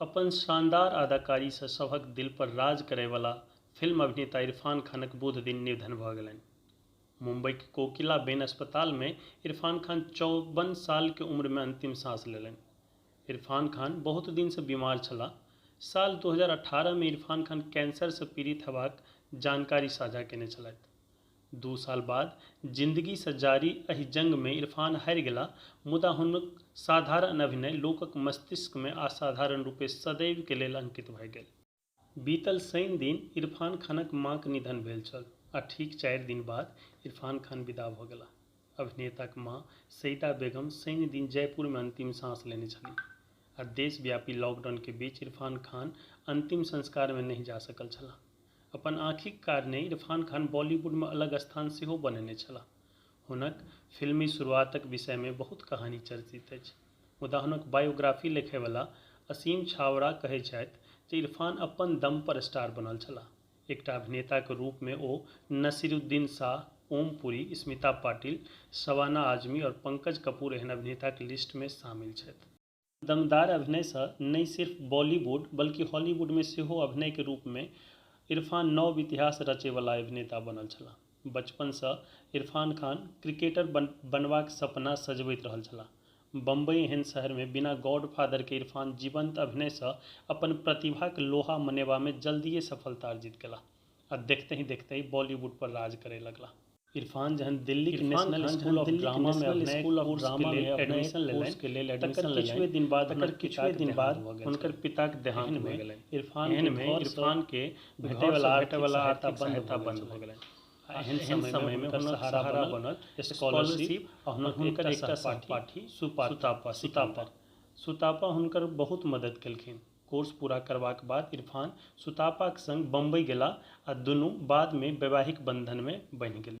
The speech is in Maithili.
अपन शानदार अदाकारी सँ सभक दिल पर राज करय वला फिल्म अभिनेता इरफान खानक बुधदिन निधन भ गेलनि। मुंबईक कोकिलाबेन अस्पताल मे इरफान खान 54 साल के उम्र मे अंतिम सांस लेलनि। इरफान खान बहुत दिन सँ बीमार छलाह। साल 2018 मे इरफान खान कैंसर सँ पीड़ित हेबाक जानकारी साझा केने छलथि। 2 साल बाद जिंदगी सँ जारी एहि जंग मे इरफान हारि गेलाह, मुदा हुनक साधारण अभिनय लोकक मस्तिष्क मे असाधारण रूपे सदैव के लेल अंकित भ गेल। बीतल शनि दिन इरफान खानक मांक निधन भेल छल आ ठीक 4 दिन बाद इरफान खान विदा भ गेलाह। अभिनेताक मां सईदा बेगम शनि दिन जयपुर मे अंतिम सांस लेने छलीह आ देशव्यापी लॉकडाउन के बीच इरफान खान अंतिम संस्कार मे नहि जा सकल छलाह। अपन आँखिक कारणे इरफान खान बॉलीवुड मे अलग स्थान सेहो बनेने छलाह। हुनक फिल्मी शुरुआतक विषय मे बहुत कहानी चर्चित अछि, मुदा हुनक बायोग्राफी लिखय वला असीम छाबड़ा कहैत छथि जे इरफान अपन दम पर स्टार बनल छलाह। एकटा अभिनेताक रूप मे ओ नसीरुद्दीन शाह, ओम पुरी, स्मिता पाटिल, शबाना आजमी आओर पंकज कपूर एहन अभिनेताक लिस्ट मे शामिल छथि। दमदार अभिनय सँ नहि सिर्फ बॉलीवुड बल्कि हॉलीवुड मे सेहो अभिनय के रूप मे इरफान नव इतिहास रचय वला अभिनेता बनल छलाह। बचपन सँ इरफान खान क्रिकेटर बनबाक सपना सजबैत रहल छलाह। बम्बई एहन शहर मे बिना गॉडफादर के इरफान जीवंत अभिनय सँ अपन प्रतिभाक लोहा मनेबा मे जल्दिये सफलता अर्जित केलाह आ देखतहि देखतहि बॉलीवुड पर राज करय लगलाह। इरफान जहन दिल्लीक इरफान नेशनल खान स्कूल जहन ऑफ दिल्लीक ड्रामा मे नेशनल अभिनय स्कूल ऑफ कोर्स के ड्रामा लेल मे अभिनय एडमिशन कोर्स लेलनि के लेल तकर एडमिशन किछुए लेलनि दिन बाद तकर हुनकर किछुए पिताक दिन देहांत बाद भ गेल हुनकर छलनि। पिताक देहांत एहन भ मे गेलनि। इरफान एहन के मे घर सँ इरफान के भेटय घर वला सँ आर्थिक भेटय वला सहायता आर्थिक बंद सहायता भ गेल बंद भ छलनि गेलनि। आ आ एहन एहन समय मे समय मे हुनकर हुनक सहारा सहारा बनल बनल स्कॉलरशिप स्कॉलरशिप आ आ हुनक हुनकर एकटा एकटा सहपाठी सहपाठी सुतापा सुतापा। सिकंदर। सुतापा हुनकर बहुत मदद केलखिन। कोर्स पूरा करबाक बाद इरफान सुतापाक संग बम्बई गेलाह आ दुनू बाद मे वैवाहिक बंधन मे बन्हि गेल।